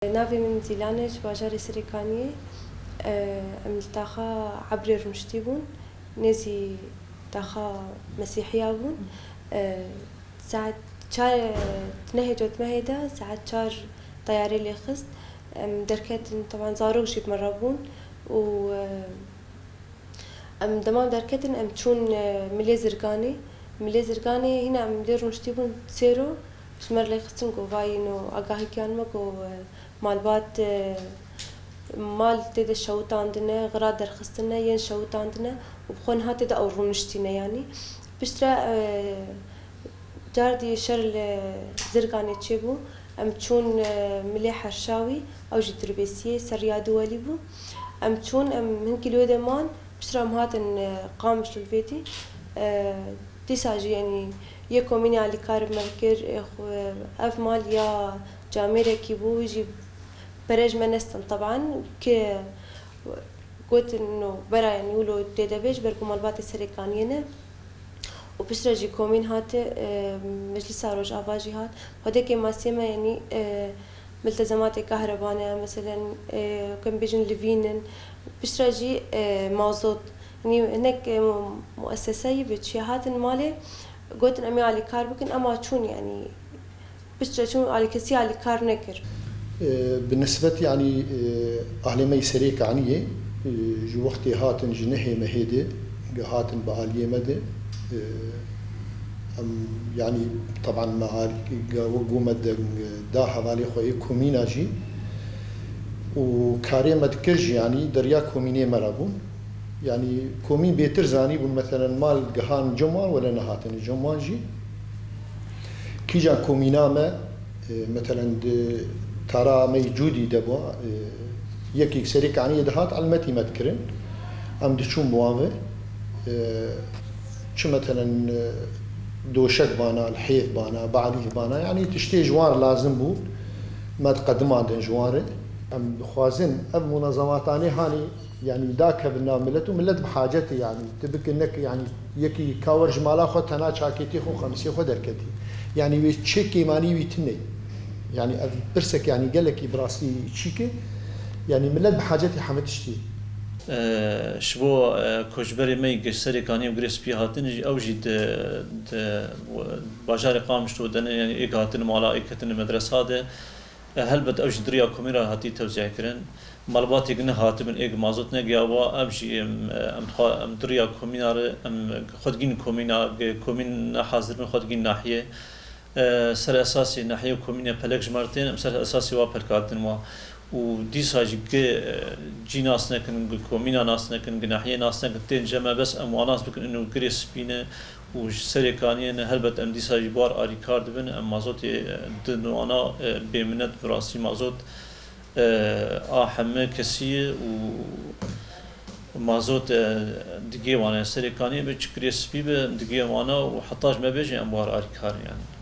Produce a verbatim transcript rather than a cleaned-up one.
Navê min Zîlan e, ji bajarê Serêkaniyê. E, em li taxa Ebrê rûniştî bûn, nêzî taxa Mesîhiya bûn. E, saet çar, nehê cotmehê de saet çar teyarê lê xist. Em derketin, teban zarok jî bi me re bûn û, e, Em dema derketin, em çûn, e, Milê Zirganê. Milê Zirganê hîna em lê rûniştî bûn sêro, ji me re lê xistin ku vayî no agahî kiyan me ku, e, malbat, e, mal tê de şewitandine, xira derxistine, yên şewitandine û bi xwe niha tê de ew rûniştîne yanî. Piştre, e, Cardî şer li Zirganê çêbû, em çûn, e, Milê Herşawî, ew jî dirbêsiyê ser riya duwelî bû. Em çûn, em hin kîloyê de man, piştre em hatin, e, Qamişlo li vêtî. E, dîsa jî, yanî, yê komînê alîkar bi me kir, e, xwe, ev mal ya camêrekî bû, wî jî pere ji me nestin, teban, ki gotin, no, bera, yanî, wilo tê de bê, ji ber ku malbatê Serêkaniyê ne. Û piştre jî komîn hate, e, Meclisa Rojava jî hat. Xwedê kêmasiyê me, yanî, e, miltezematê kahreba ne, meselen, e, em bêjin livîn in. Piştre jî, e, mazot. Yanî hinek, e, mueseseyî bi çiye hatin malê, gotin em ê alîkar bikin, ema çûn, yanî, Piştre çûn alîkesî alîkar nekir. E, bi nisbet, yanî, e, ahlê me yî Serêkaniyê, e, ji wextê hatin ji nehê mehê de, ge hatin bi aliyê me de, e, em, yanî, teban me alî, ge wek ku me de, da hevalê xwe yê komîna jî û karê me dikir jî, yanî, di riya komînê me re bûn. Yanî komîn bêtir zanîbûn, meselen, mal gihan cem wan wele nehatine cem wan jî. Kîjan komîna me, e, meselen, di tara me yî Cûdî de bû, e, yekî Serêkaniyê dihat, elmetî me dikirin. Em diçûn bi wan ve, e, çi, meselen, e, doşek bana, lihêf bana, balîh bana, yanî tiştê ji wan re lazim bû, me diqedimandin ji wan re. Em dixwazin ev munezematane hanî Yanî dakevin nav milet û milet bi hacet e, yanî tu bikin nek, yanî yekî ka wer ji mala xwe tena çakêtê xwe, xemisê xwe derketî. Yanî wê çi kêmanî wî tune. Yanî ev pirsek, yanî gelekî bi rastî çîk e. Yanî milet bi hacetî hemî tiştî. E, ji bo, e, koçberê me yî Serêkaniyê û Girê Spî hatin jî, ew jî di, di bajarê Qamişlo de ne, yanî êk hatin mala, êk ketin medresa de. E, helbet ew jî di riya komîna hatî tewzîhkirin. Malbatêk nehatibin, êk mazot negiyawa, ev jî, em, em dixwa-, em di riya komîna re, em xwe digîn komîna, ge komîn nehazir bin, xwe digîn nahiyê. E, ser esasî nahiyê û komînê pelek ji me re tên, em ser esasî wa pelkardin wa. Û dîsa jî ge, e, cî nas nekin, ge komîna nas nekin, ge nahiyê nas nekin, tên cem me bes em wan nas bikin, ino Girê Spî ne, û ji Serêkaniyê ne, helbet em dîsa jî bar alîkar dibin, em mazotê, e, din wana, e, bêminet bi rastî mazot, e, a heme kesî ye û mazot, e, digê wana Serêkaniyê be, çi Girê Spî be, em digê wana û heta ji me bêjin em bar alîkar in yanî.